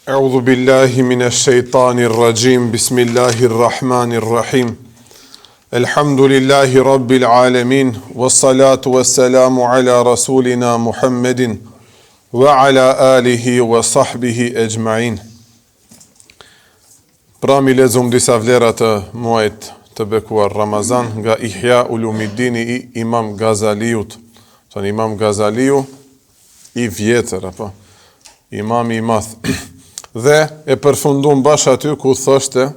Eudhu billahi mine shejtani rraxhim, bismillahi rrahmani rrahim. Elhamdulillahi rabbil alemin, wa salatu wa salamu ala rasulina Muhammedin, wa ala alihi wa sahbihi exhmain. Pra i lexum disa vlera të muajit të bekuar Ramazan nga Ihya Ulumiddini i Imam Gazaliut. Thonë Imam Gazaliu i vjetër apo imami i madh. Dhe e përfundum bash aty ku thoshte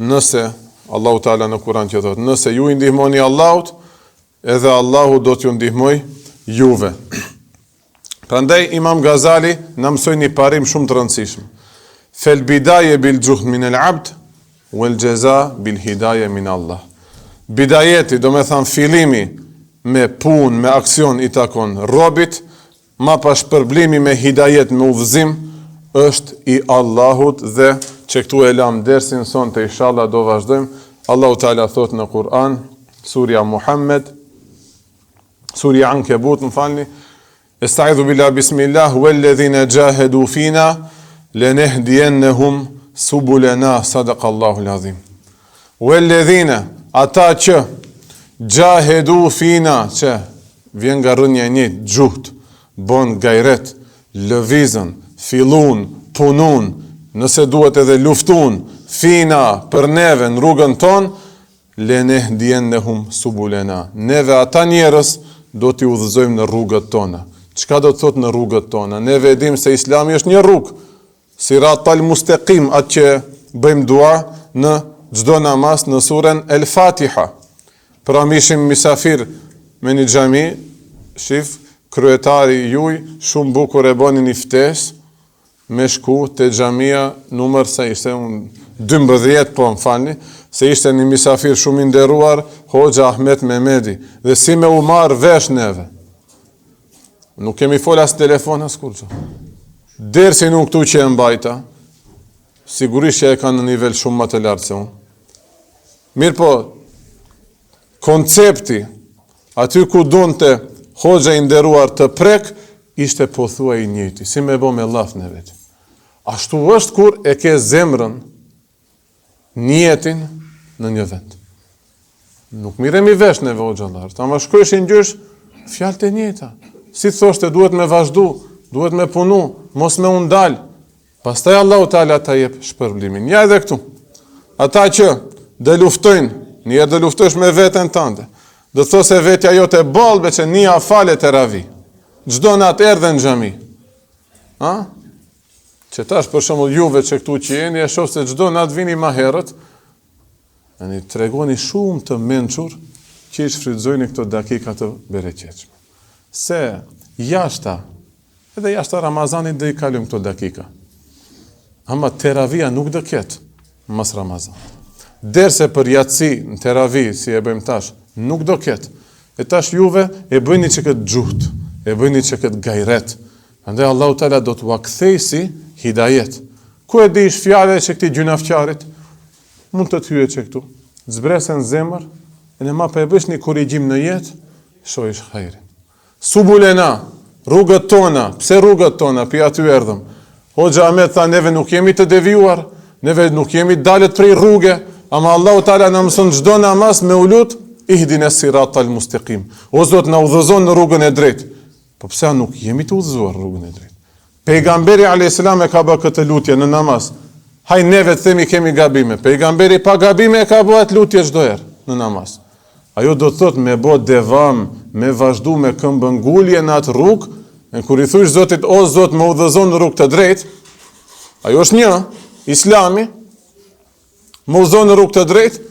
nëse Allahu Teala në Kur'an që thotë, nëse ju i ndihmoni Allahut, edhe Allahu do t'ju ndihmoj juve. Prandaj Imam Gazali na mësoi një parim shumë të rëndësishëm. Fel bidaje bil juhd min el abd wal jaza bil hidaje min Allah. Bidajeti, domethanë fillimi me punë, me aksion i takon robit, mapa shpërblimi me hidajet, me udhëzim, është i Allahut dhe që këtu e lamë dersin sonte inshallah do vazhdojmë. Allahu Teala thotë në Kur'an, surja Muhammed, surja Ankebut, më falni, Estaidhu billah bismillah Walladhina jahadu fina Lenehdijennehum Subulena Sadakallahul adhim Walladhina Ata që Jahedu fina Që vjen nga rrënja e njëjtë Xhuhd Bon gajret Lëvizën Fillun Punun Nëse duhet edhe luftun Fina Për neve në rrugën tonë Lenehdijennehum subulena, Neve ata njerëz do t'i udhëzojmë në rrugët tona. Çka do të thotë në rrugët tona? Neve e dimë se Islami është një rrugë, Siratal Mustekim, atë që bëjmë dua në çdo namaz në suren El Fatiha. Pra mi ishim misafir me një xhami, shif, kryetari juj shumë bukur e boni një ftesë, me shku te xhamia numër sa ishte unë 12 po më falni se ishte një misafir shumë i nderuar Hoxha Ahmet Mehmedi dhe si me u marr vesh neve nuk kemi fol as telefon as kurrgjë dersin unë këtu që e mbajta sigurisht që e kanë në nivel shumë më të lartë se unë mirëpo Koncepti, aty ku donte hoxha i nderuar të prek, ishte pothuaj i njëjti, si me bo me llaf në vetë. Ashtu është kur e ke zemrën, nijetin në një vend. Nuk mirremi vesh neve hoxhallarët, ama shkojshin gjysh, fjalët e njëjta. Si thoshte, duhet me vazhdu, duhet me punu, mos me u ndal, Pastaj Allahu Teala ta jep shpërblimin. Ja edhe këtu. Ata që do luftojnë, një herë do luftosh me veten tënde. Do të thotë se vetja jote boll be që një fale teravi. Çdo natë erdhe në xhami. Ha? Që tash për shembull juve që këtu që jeni e shoh se çdo natë vini më herët, Ani tregoni shumë të mençur që i shfrytëzojni këto dakika të bereqetshme. Se jashta, edhe jashta Ramazanit do i kalojmë këto dakika. Ama teravia nuk do ketë mas Ramazanit. Derse për jaci në teravi, si e bëjmë tash, nuk do ketë. E tash juve e bëjni që këtë xhuhd, e bëjni që këtë gajret. Andaj Allahu Teala do t'ua kthej si hidajet. Ku e dish fjala e që këtij gjynafqarit? Mund të të hyjë që këtu. Zbresë në zemër, e në ma po e bësh një korrigjim në jetë, shohish hajrin. Subulena, rrugët tona, pse rrugët tona, pi aty erdhëm. Hoxha Ahmet tha, neve nuk jemi të devijuar, neve nuk jemi dalët prej rruge, ama Allahu Teala na mëson çdo namaz me u lut, ihdina siratal mustekim. O Zot, na udhëzon në rrugën e drejtë. Po pse a nuk jemi të udhëzuar në rrugën e drejtë? Pejgamberi alayhis salam e ka bë këtë lutje në namaz. Haj neve të themi kemi gabime. Pejgamberi pa gabime e ka bë atë lutje çdo herë në namaz. Ajo do të thotë me bë devam, me vazhdu me këmbëngulje në atë rrugë, e kur i thush Zotit o Zot më udhëzon në rrugë të drejtë, ajo është një Islami, më udhëzon në rrugë të drejtë,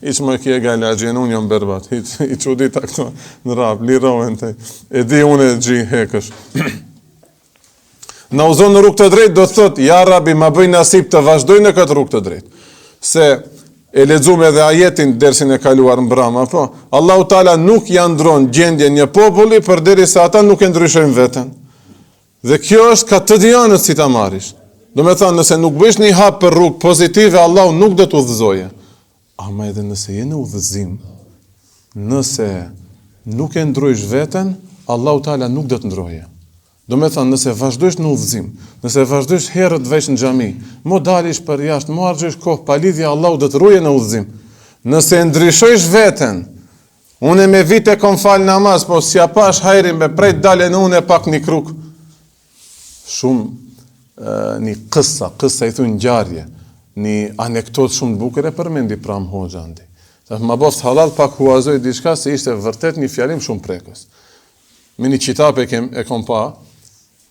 Hiç më kje gajle, a gjenë unë jam berbat, hiç, i çudita këto në rap, lirohen të, e di unë e gji hekësh. Na udhëzon në rrugë të drejtë, do të thotë, ja Rabi, ma bëj nasip të vazhdoj në këtë rrugë të drejtë. Se e lexum edhe ajetin dersin e kaluar mbrama, po, Allahu Teala nuk ja ndron gjendjen një populli përderisa ata nuk e ndryshojnë veten. Dhe kjo është ka të dy anët si ta marrish. Domethanë, nëse nuk bësh një hap për rrugë pozitive, Allahu nuk do të udhëzojë. Ama edhe nëse je në udhëzim, nëse nuk e ndrojsh veten, Allahu Teala nuk do të ndrojë. Domethanë, nëse vazhdojsh në udhëzim, nëse vazhdojsh herët të vejsh në xhami, mo dalish përjashtë, mo harxhojsh kohë pa lidhje, Allahu do të ruje në udhëzim. Nëse e ndryshojsh veten, unë me vite kom fal namaz, po s'ja pash hajrin me prej dal ene unë pak një kruk. Shumë një këssa, këssa i thonë ngjarje, një anekdotë shumë të bukur e përmendi pram hoxha andi. Thash ma boft hallall pak huazoj diçka se ishte vërtet një fjalim shumë prekës. Me një qitap e kem e kom pa,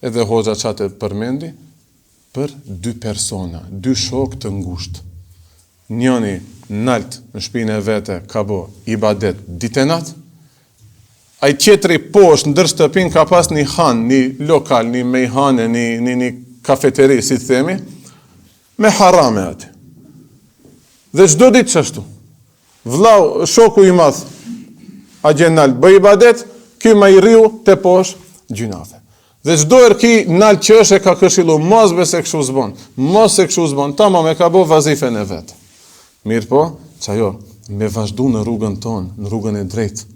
edhe hoxha qatë e përmendi, për dy persona, dy shokë të ngushtë. Njëni nalt në shpinë e vete ka bo ibadet ditë e natë, ai tjetri poshtë ndër shtëpinë ka pas një han, një lokal, një mejhane, një, një, një kafeteri, si të themi, me harame aty. Dhe çdo ditë qashtu. Vllau, shoku i madh, atje nalt bëj ibadet, ky ma i riu te poshtë gjynafe. Dhe çdo herë ky nalt që është e ka këshillu, mos be se kështu s'bon, mos se kështu s'bon, tamam e ka bo vazifen e vet. Mirëpo, qajo, me vazhdu në rrugën tonë, në rrugën e drejtë,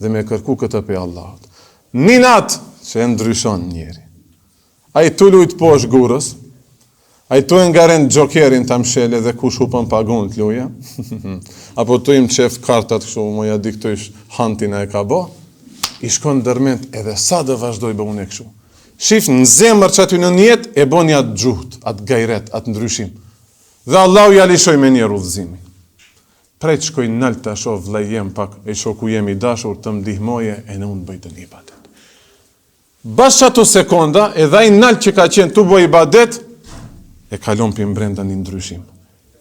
dhe me kërku këtë prej Allahut. Një natë që e ndryshon njeri. Ai tu lujt poshtë gurës, ai tu e ngarend xhokerin ta mshele dhe kush hupën pagun të luje, apo tu i mçef kartat kështu mo ja diktojsh hantin a e ka bo, i shkon ndërmend edhe sa do vazhdoj be unë kështu. Shif në zemër qaty në nijet e boni atë xhuhd, atë gajret, atë ndryshim. Dhe Allahu ja lishoi menjëherë udhëzimin. Prej të shkoj nalt ta shoh vllai jem pak e shoku jem i dashur të më ndihmoje ene unë bëj ndonjë ibadet. Bash qato sekonda, edhe ai nalt që ka qenë tu bo ibadet, e kalon pi mbrenda një ndryshim.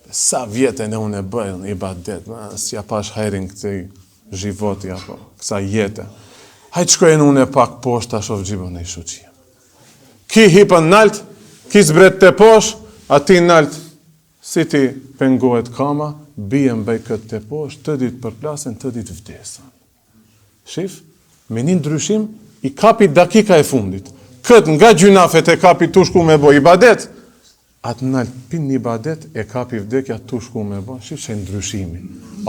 Sa vjet ene unë e bëj ibadet, ma, s'ja pash hajrin këtij zhivoti apo kësaj jete. Hajt shkoj ene unë pak poshtë ta shoh ç'i bon ai shoqi. Ki hipën nalt, ki zbret te poshtë, ati nalt si t'i pengohet kama, bie mbej këtë te poshtë, të dytë përplasen, të dytë vdesën. Shif, me një ndryshim, i kapi dakika e fundit. Këtë nga gjynafet e kapi tu shku me bo ibadet, atë nalt pi n'ibadet e kapi vdekja tu shku me bo, shif që ndryshimi.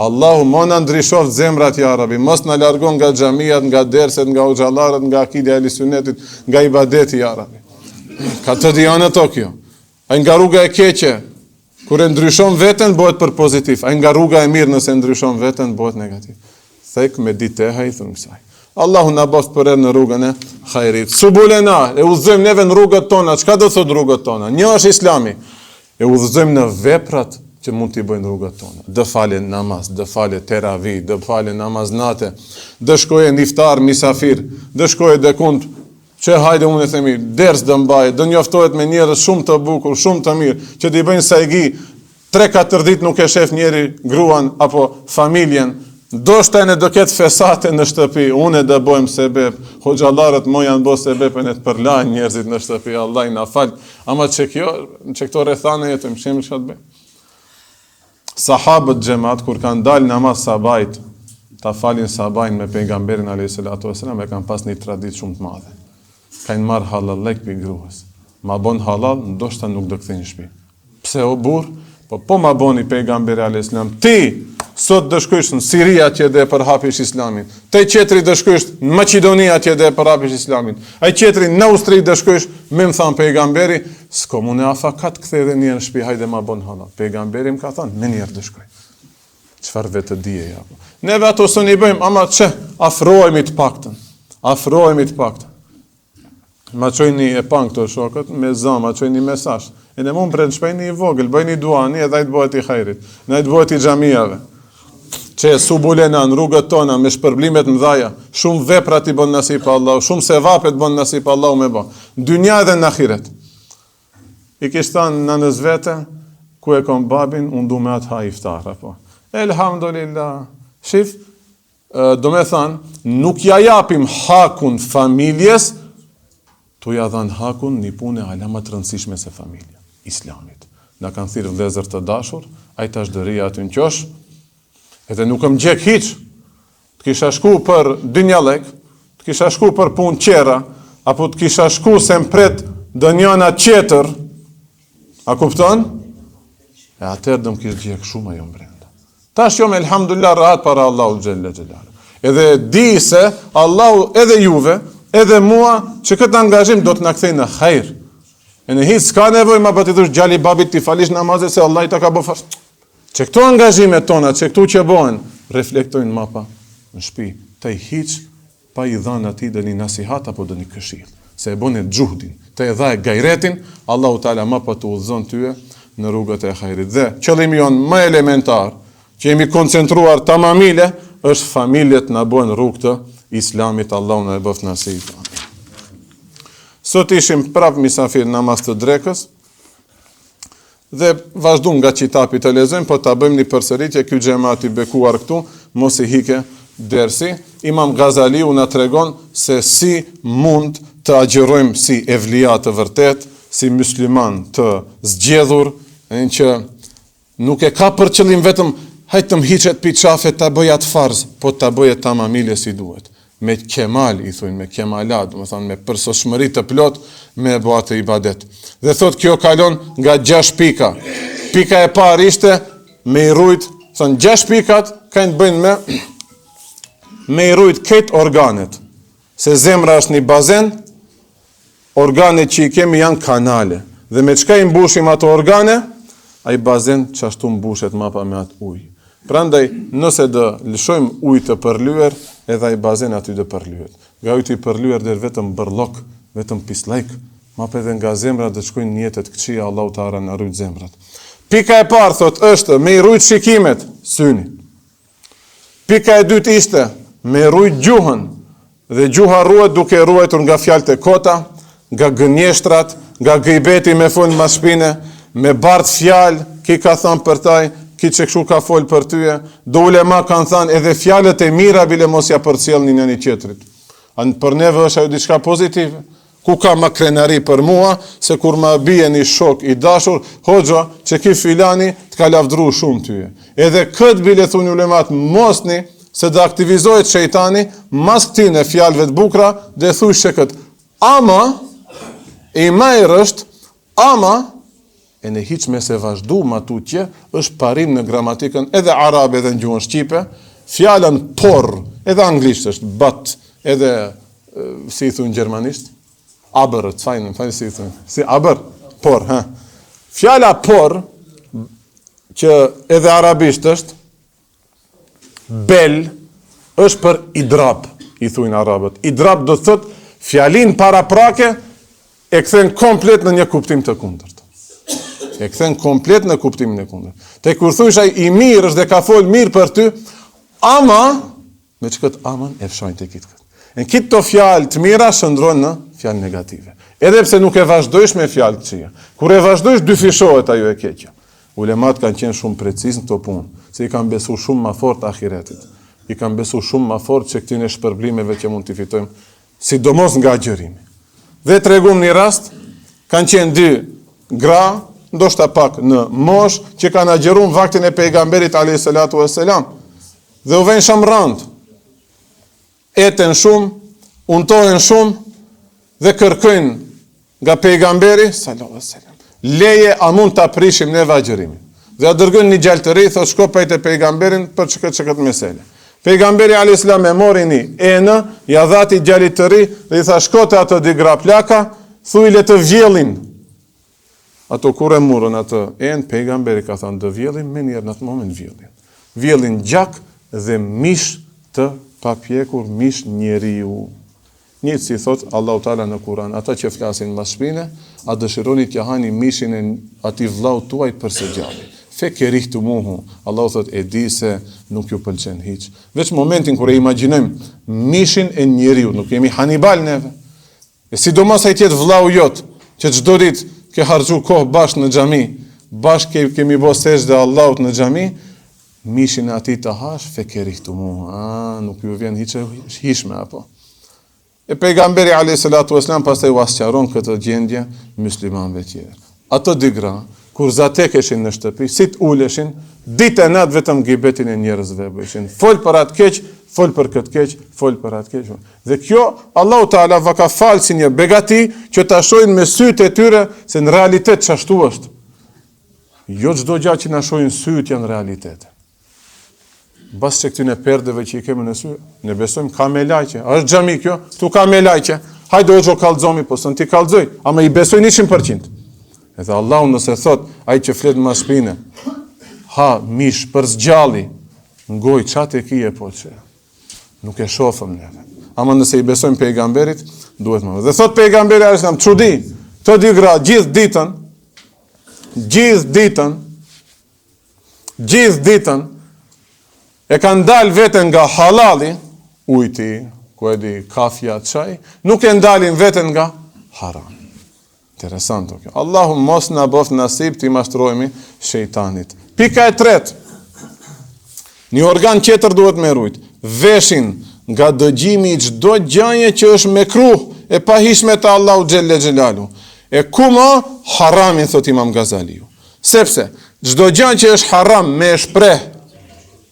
Allahu mo na ndryshoft zemrat ja Rabbi, mos na largon nga xhamiat, nga derset, nga hoxhallarët, nga akidja e ehli sunetit, nga ibadeti ja Rabbi. Ka të dy anët o kjo. Ai nga rruga e keqe, kur e ndryshon veten, bëhet për pozitiv. Ai nga rruga e mirë, nëse ndryshon veten, bëhet negativ. Thek me diteha i thonë kësaj. Allahu na bëftë përherë në rrugën e hajrit. Subulena, e udhëzojmë neve në rrugët tona. Çka do të thotë rrugët tona? Një është Islami. E udhëzojmë në veprat që mund t'i bëjnë rrugët tona. Dë fale namaz, dë fale teravi, dë fale namaz nate, dë shkoje në iftar misafir, dë shkoje dekund Që hajde unë e themi, ders do mbajë, do njoftohet me njerëz shumë të bukur, shumë të mirë, që t'i bëjnë sajgi, 3-4 ditë nuk e shef njeri gruan apo familjen, ndoshta ene do ketë fesate në shtëpi, unë do bëjmë sebep, hoxhallarët mo janë bo sebep ene të përlajnë njerëzit në shtëpi, Allah i na fal, ama që kjo, që këto rrethane jetojmë, s'kemi çka të bëjmë. Sahabët xhemat kur kanë dalë namaz sabahit ta falin sabahin me pejgamberin alejhi salatu vesselam e kanë pas një traditë shumë të madhe. Kanë marrë hallallek pi gruas. Ma bon hallall, ndoshta nuk do kthej në shtëpi. Pse o burr? Po po ma boni pejgamberi alejhi selam. Ti sot do shkojsh në Siri atje dhe përhapish Islamin. Te tjetri do shkojsh në Maqedoni atje dhe përhapish Islamin. Ai tjetri në Austri do shkojsh, me më than pejgamberi, S'kom unë afakat kthej edhe njëherë në shpi hajde ma bon hallall. Pejgamberi më ka thonë, menjëherë do shkoj. Çfarë vetëdije apo. Neve ato s'un i bëjmë, ama që afrohemi të paktën. Afrohemi të paktën. Ma çoi një e pan këto shokët, me za, ma çoi një mesazh. E në mund prej në një i vogël, bëj një duani edhe ai të bëhet i hajrit. Ai të bëhet i xhamiave. Që subulena në rrugët tona me shpërblimet mëdhaja, shumë vepra t'i bën nasip Allahu, shumë sevape të bën nasip Allahu me bë. Në dynja edhe në ahiret. I kish thënë nënës vete, ku e kom babin, unë du me atë ha iftar, apo. Elhamdulillah. Shif, do me thanë, nuk ja japim hakun familjes, tu ja dhanë hakun një pune hala ma të rëndësishme se familja, islamit. Na kanë thirrë vëllezër të dashur, ai tash do rrija aty në qosh, edhe nuk më djeg hiç. Të kisha shku për dynjallek, të kisha shku për punë tjera, apo të kisha shku se më pret ndonjana tjetër, a kupton? E atëherë do më kish djeg shumë ajo mbrenda. Tash jom elhamdulillah rahat para Allahu xhelle xhelalu. Edhe di se Allahu edhe juve. edhe mua, që këtë angazhim do të na kthej në hajr. E në hiç s'ka nevojë ma pa t'i thush djali babit t'i falish namazet se Allahi ta ka bo farz. Që këto angazhime tona, që këtu që bohen, reflektojnë mapa në shpi. Të hiç pa i dhanë atij ndonjë nasihat apo ndonjë këshillë. Se e bone xhuhdin, të e dhae gajretin, Allahu Teala mapa të udhëzon tyje në rrugët e hajrit. Dhe qëllimi jonë më elementar, që jemi koncentruar tamamile, është familjet na bëhen rrugë të Islamit, Allahu na e bëftë nasip. Sot ishim prap misafir namaz të drekës, dhe vazhdum nga qitapi të lexojmë, po ta bëjmë një përsëritje, ky xhemat i bekuar këtu, mos i hike dersi. Imam Gazaliu na tregon se si mund të agjërojmë si evlija të vërtet, si musliman të zgjedhur, e që Nuk e ka për qëllim vetëm hajt të më hiqet pi qafe ta bëj atë farz, po ta bëje tamamile si duhet. Me kemal i thujnë, me kemalat, domethanë me përsosshmëri të plotë me e bo atë ibadet. Dhe thot kjo kalon nga gjashtë pika. Pika e parë ishte me i rujt, thonë gjashtë pikat kanë të bëjnë me me i rujt krejt organet. Se zemra është një bazen, Organet që i kemi janë kanale. Dhe me çka i mbushim ato organe, ai bazen qashtu mbushet mapa me atë ujë. Prandaj, nëse do lëshojmë ujë të përlyer, edhe ai bazen aty do përlyhet. Nga uji i përlyer del vetëm bërllok, vetëm pisllëk, mapa edhe nga zemra do të shkojnë nijete të këqija, Allahu Teala na rujt zemrat. Pika e parë thotë është me i rujt shikimet, syni. Pika e dytë ishte me rujt gjuhën dhe gjuha ruhet duke e ruajtur nga fjalët e kota, nga gënjeshtrat, nga gëjbeti me fol mas shpine, me bart fjalë, ki ka thanë për taj, ki që kshu ka fol për tyje, do ulema kanë thanë edhe fjalët e mira bile mos ja përcjellni njëni tjetrit. A për neve është ajo diçka pozitive? Ku ka ma krenari për mua, se kur ma bie një shok i dashur, hoxha, që ki filani, të ka lavdru shumë tyje. Edhe këtë bile thunë ulemat, mosni, se do aktivizohet shejtani, mas këtyne fjalëve të bukra, dhe thuj që këtë. Ama, i majrë është, ama, e në hiç me se vazhdu ma tutje, është parim në gramatikën edhe arabe edhe në gjuhën shqipe, fjalën por, edhe anglisht është but, edhe si i thunë gjermanisht, aber, të fajnë, fajnë si i thunë, si aber, por, ha. Fjala por, që edhe arabisht është, bel, është për idrab, i thujnë arabët. Idrab do të thotë, fjalinë paraprake, e kthen komplet në një kuptim të kundërt. E kthen komplet në kuptimin e kundërt. Te kur thujsh ai i mirë është dhe ka fol mirë për ty, ama Me që këtë amën e fshajnë të kitë këtë. Në këto fjalë të mira shndërrohen në fjalë negative. Edhe pse nuk e vazhdojsh me fjalë të këqija. Kur e vazhdojsh dyfishohet ajo e keqja. Ulemat kanë qenë shumë preciz në këto punë, se i kanë besu shumë ma fort ahiretit. I kanë besu shumë ma fort që këtyne shpërblimeve që mund t'i fitojmë, sidomos nga agjërimi. Dhe tregum një rast, kanë qenë dy gra, ndoshta pak në moshë, që kanë agjëru në vaktin e pejgamberit alayhi salatu vesselam. Dhe u vejnë shumë rëndë. Eten shumë, untohen shumë dhe kërkojnë nga pejgamberi sallallahu alaihi wasallam. Leje a mund ta prishim neve agjërimin. Dhe ja dërgojnë një djalë të ri, thotë shko pyte pejgamberin për çka çka këtë mesele. Pejgamberi alayhis salam e mori një enë, ja dha atij djalit të ri dhe i tha shko te ato dy gra plaka, thuj le të vjellin. Ato kur e murën atë enë, pejgamberi ka thënë do vjellin, menjëherë në atë moment vjellin. Vjellin gjak dhe mish të papjekur, mish njeriu. Njëjtë si thot Allahu Teala në Kur'an, ata që flasin mas shpine, a dëshironi t'ja hani mishin e atij vllaut tuaj për së gjalli. Fe kerihtumuhu, Allahu thot e di se nuk ju pëlqen hiç. Veç momentin kur e imagjinojmë mishin e njeriut, nuk jemi Hannibal neve. E sidomos ai të jetë vllau jot, që çdo ditë ke harxhu kohë bashkë në xhami, bashkë ke, kemi bo sexhde Allahut në xhami, mishin e atij ta hash, fe kerihtumuhu, a, nuk ju vjen hiç e hijshme, apo. E pejgamberi alayhi salatu wasalam pastaj ua sqaron këtë gjendje muslimanëve tjerë. Ato dy gra, kur zatekeshin në shtëpi, si të uleshin, ditë e natë vetëm gibetin e njerëzve bëjshin. Fol për atë keq, fol për këtë keq, fol për atë keq. Dhe kjo, Allahu Teala va ka falë si një begati që ta shohin me sytë e tyre se në realitet qashtu është. Jo çdo gjë që na shohin sytë janë realitete. Mbas qëktyne perdeve që i kemi në sy, ne besojmë ka melajqe. A është xhami kjo? Ktu ka melajqe. Hajde hoxho kallxomi, po s'un t'i kallxoj. Ama i besoj 100%. Edhe Allahu nëse thot, ai që flet mas shpine, ha mish për s'gjalli, n'gojë qat e kije po që. Nuk e shofëm neve. Ama nëse i besojmë pejgamberit, duhet më. Dhe thot pejgamberi alejhi selam, çudi, të dy gra, gjithë ditën, gjithë ditën, gjithë ditën, e kanë ndalë veten nga halali, ujti, ku e di, kafja, çaj, nuk e ndalin veten nga haram. Interesant kjo. Allahu mos na bëft nasib t'i mashtrohemi shejtanit. Pika e tretë. Një organ tjetër duhet me rujt. Veshin nga dëgjimi i çdo gjëje që është mekruh e pahijshme te Allahu xhelle xhelaluhu. E ku ma haramin thot Imam Gazaliu. Sepse çdo gjë që është haram me e shpreh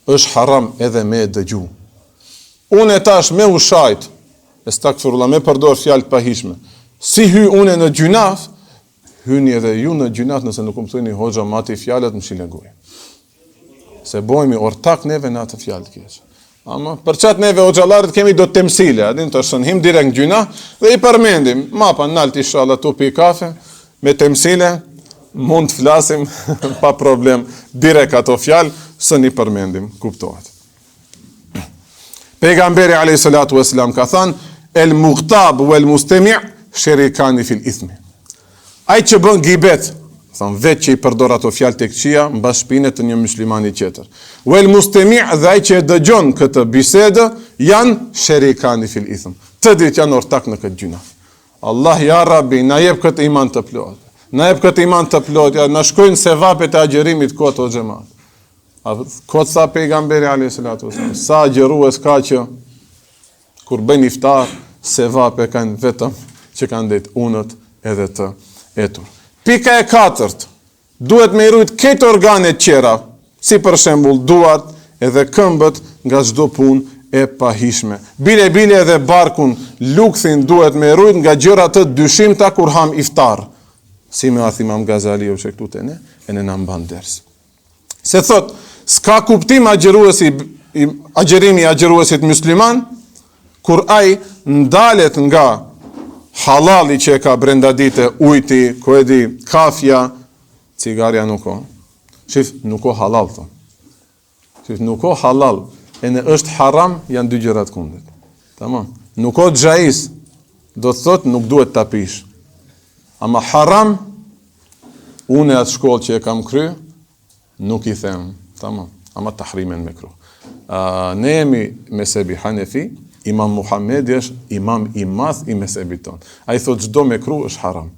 është haram edhe me e dëgju. Unë tash me u shajt Estagfirullah, me përdor fjalë të pahijshme. Si hy une në gjynah, hyni edhe ju në gjynah nëse nuk më thoni hoxha mati fjalët mshile gojën. Se bojmi ortak neve në atë fjalë të keqe. Ama për qat neve hoxhallarët kemi do temsile, a din tash him direkt në gjynah dhe i përmendim. Mapa nalt inshallah tu pi kafe me temsile mund të flasim pa problem direkt ato fjalë s'un i përmendim, kuptohet. Pejgamberi alayhi salatu wasalam ka thënë el mughtab wal mustami' sharikani fil ithmi. Ai që bën gibet, thon vetë që i përdor ato fjalë të këqija mbas shpine të një muslimani tjetër. Wal mustami' dhe ai që e dëgjon këtë bisedë janë sharikani fil ithm. Të dytë janë ortak në këtë gjynah. Allah ja Rabbi, na jep këtë iman të plotë. Na jep këtë iman të plotë, ja na shkojnë sevapet e agjërimit kot o xhemat. A kot tha pejgamberi alayhi salatu wasallam, sa agjërues ka që kur bëjnë iftar sevape kanë vetëm që kanë ndejt unët edhe të etur. Pika e katërt, duhet me i rujt krejt organet tjera, si për shembull duart edhe këmbët nga çdo punë e pahijshme. Bile bile edhe barkun, lukthin duhet me rujt nga gjëra të dyshimta kur ham iftar. Si me ardh Imam Gazaliu që këtu te ne, e ne na mban ders. Se thot, s'ka kuptim agjëruesi agjërimi i agjëruesit musliman kur ai ndalet nga halali që e ka brenda dite, ujti, ku e di, kafja, cigarja nuk o. Shif, nuk o halal, thon. Shif, nuk o halal, ene është haram, janë dy gjëra të kundërt. Tamam. Nuk o xhaiz, do të thot nuk duhet ta pish. Ama haram, Unë atë shkollë që e kam kry, nuk i them, tamam, ama tahrimen mekruh. Uh, ne jemi mezhebi Hanefi, Imam Muhammedi është imam i madh i mezhebit tonë. Ai thot çdo mekruh është haram.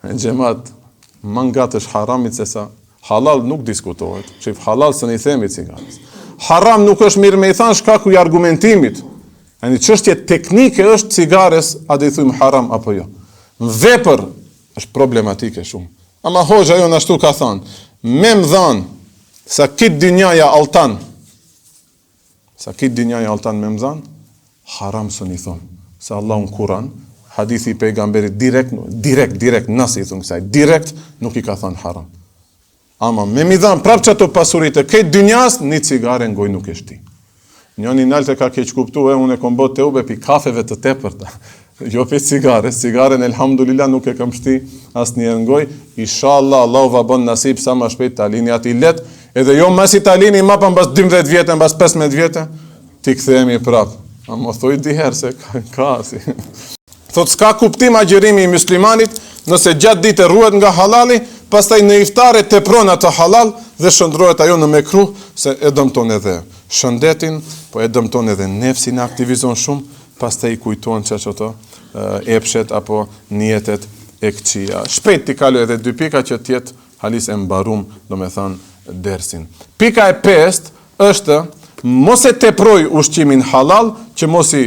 E xhemat, ma ngat është haramit se sa Halal nuk diskutohet, shif halal s'un i themi cigares. Haram nuk është mirë me i thanë shkaku i argumentimit. Një çështje teknike është cigares, a do i thujmë haram apo jo. Në vepër është problematike shumë. Ama hoxha jonë ashtu ka thanë, me më dhanë sa krejt dynjaja altan, Sa krejt dynjaja altan me më dhanë, haram s'un i thom. Se Allahu në Kur'an, hadithi i pejgamberit direkt, direkt, direkt, nasi i thon kësaj, direkt nuk i ka thënë haram. Ama me m'i dhanë prapë qato pasuritë e krejt dynjas, një cigare në gojë nuk e shti. Njoni nalt e ka keq kuptu, e unë e kom bo teube pi kafeve të tepërta. Jo pi cigares, cigaren elhamdulillah nuk e kam shti asnjëherë në gojë. Inshallah Allahu va bën nasib sa ma shpejt ta lini atë ilet, edhe jo masi ta lini mapa mbas 12 vjetë, mbas 15 vjetë, t'i kthehemi prap. Ama thuj dy herë se ka, ka si. Thot s'ka kuptim agjërimi i muslimanit nëse gjatë ditë ruhet nga halali, pastaj në iftar e tepron atë halal dhe shndërrohet ajo në mekruh se e dëmton edhe shëndetin, po e dëmton edhe nefsin e aktivizon shumë, pastaj i kujtohen që ato epshet apo nijetet e këqija. Shpejt t'i kaloj edhe dy pika që të jetë halis e mbarum, domethënë dersin. Pika e pestë është mos e teproj ushqimin halal që mos i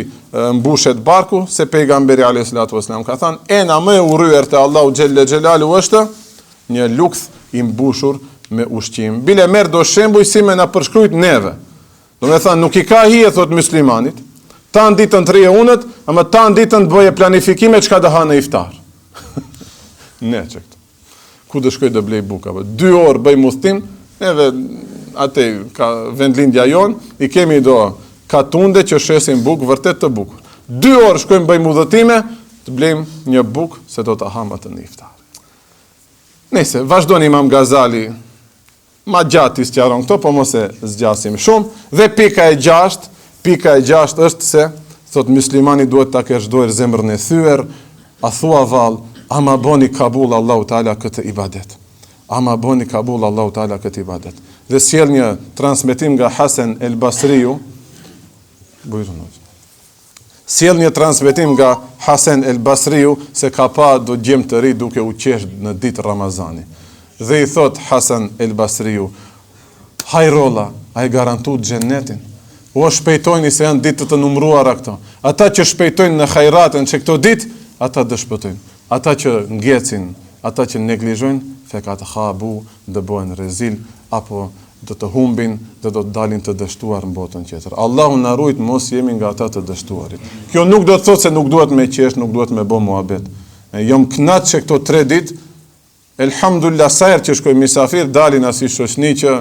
mbushet barku, se pejgamberi alayhi salatu wasalam ka thënë, ena më e urryer te Allahu xhelle xhelalu është një lukth i mbushur me ushqim. Bile merr do shembuj si me na përshkrujt neve. Domethënë, nuk i ka hije, thot muslimanit, tanë ditën të rrije unët, ama tanë ditën të bëje planifikime çka do ha në iftar. ne që këto. Ku do shkoj do blej bukë, apo dy orë bëj udhëtim, neve. Aty ka vendlindja jonë, i kemi do katunde që shesin bukë vërtet të bukur. Dy orë shkojmë bëjmë udhëtime, të blejmë një bukë se do ta hamë atë në iftar. Nejse, vazhdon Imam Gazali ma gjatë i sqaron këto, po mos e zgjasim shumë. Dhe pika e gjashtë, pika e gjashtë është se thot muslimani duhet ta kesh çdo herë zemrën e thyer, a thua vallë, a ma boni kabul Allahu Teala këtë ibadet. A ma boni kabul Allahu Teala këtë ibadet. Dhe sjell një transmetim nga Hasan el Basriu, bujrun. Sjell një transmetim nga Hasen el Basriu se ka pa do djem të ri duke u qesh në ditë Ramazani. Dhe i thot Hasan el Basriu, Hajrolla, a e garantut xhennetin? O shpejtojni se janë ditë të numëruara këto. Ata që shpejtojnë në hajrate në këto ditë, ata do shpëtojnë. Ata që ngecin, ata që neglizhojnë, fekad habu, do bëhen rezil apo do të humbin dhe do të dalin të dështuar në botën tjetër. Allahu na rujt mos jemi nga ata të dështuarit. Kjo nuk do të thotë se nuk duhet me qesh, nuk duhet me bo muhabet. E jom knaq që këto tre ditë Elhamdulillah sa herë që shkoj misafir dalin asi shoqni që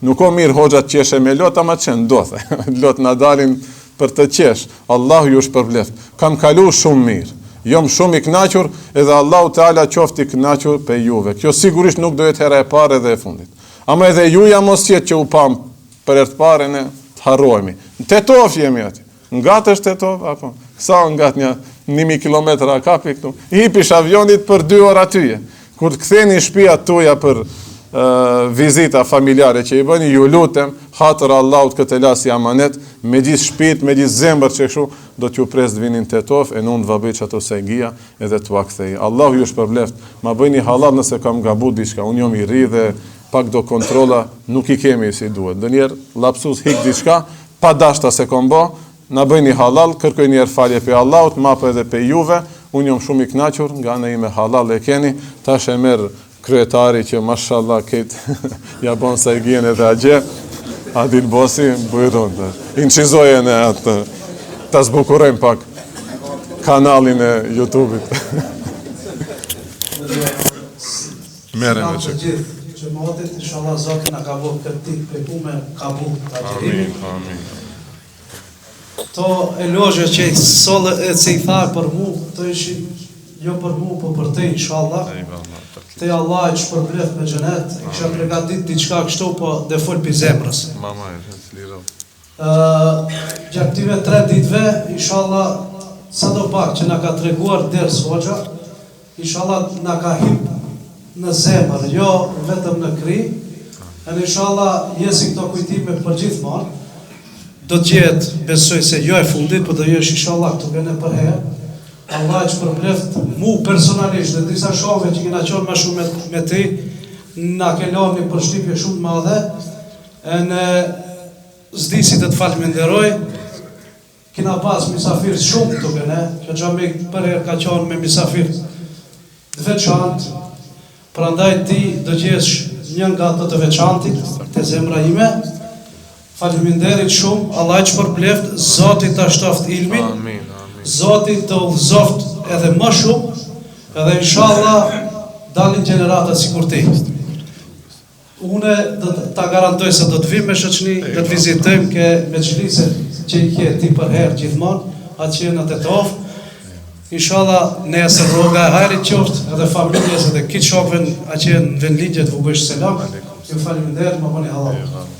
nuk o mirë hoxha të qeshe me lot ama që ndodh. lot na dalin për të qesh. Allahu ju shpërbleft. Kam kalu shumë mirë. Jom shumë i kënaqur edhe Allahu Teala qoftë i kënaqur pe juve. Kjo sigurisht nuk do jetë hera e parë edhe e fundit. Ama edhe juja mos jetë që u pam për herë të parë ne të harrohemi. Në Tetovë jemi aty. Ngat është Tetovë apo? Sa ngat një 1000 kilometra ka pi këtu. Hipish avionit për 2 orë aty je. Kur të ktheni në shtëpia tuaja për vizita familjare që i bëni, ju lutem, hatër Allahut këtë e la si amanet, me gjithë shpirt, me gjithë zemër që kështu, do t'ju pres të vini në Tetovë, e unë t'va bëj qato sajgia edhe t'ua kthej. Allahu ju shpërbleft, ma bëjni hallall nëse kam gabu diçka, unë jom i ri dhe pak do kontrolla nuk i kemi si duhet. Ndonjëherë lapsus hik diçka, pa dashta s'e kom bo, na bëjni hallall, kërkoj një herë falje pe Allahut, ma po edhe pe juve, unë jom shumë i kënaqur, nga ana ime hallall e keni, tash e merr kryetari që mashallah krejt ja bon sajgien edhe atje, Adil Bosi, bujrun, inçizoje në atë, ta zbukurojmë pak kanalin e Youtube-it. Merre me që. Gjithë xhematit, inshallah Zoti na ka bo këtë ditë bekume kabul të agjërimit. Amin, amin. Kto elozhe që i solle e që i tha për mu, këto ishin jo për mu, po për te, inshallah. Te Allah të shpërbleft me xhenet, e kisha pregatit diçka kështu, po dhe fol pi zemrës. Mama, e liro. Gjatë këtyre tre ditëve, inshallah, sado pak që na ka treguar ders hoxha, Inshallah na ka hip në zemër, jo vetëm në kri, edhe inshallah jesin këto kujtime për gjithmonë, do të jetë besoj se jo e fundit, po do jesh inshallah këtu ke ne përherë, Allah të shpërbleft mu personalisht dhe disa shokëve që kena qenë më shumë me, me ti, na ke lënë një përshtypje shumë të madhe, ene s'di si të të falënderoj, Kena pas misafir shumë këtu ke ne, kjo xhami përherë ka qenë me misafir të veçantë, prandaj ti do të jesh një nga ato të veçantit te zemra ime. Faleminderit shumë, Allah të shpërbleft, Zoti ta shtoft ilmin, amin, amin. Zoti të udhëzoft edhe më shumë, edhe inshallah dalin gjenerata sikur ti. Une do ta garantoj se do të vim me shoqni, do të vizitojmë ke mexhliset që i ke ti përherë gjithmonë, atje në Tetovë. Inshallah nesër rroga e hajrit qoftë edhe familjes edhe krejt shokëve atje në vendlindje të Vugosht selam. Ju faleminderit, më bëni hallall.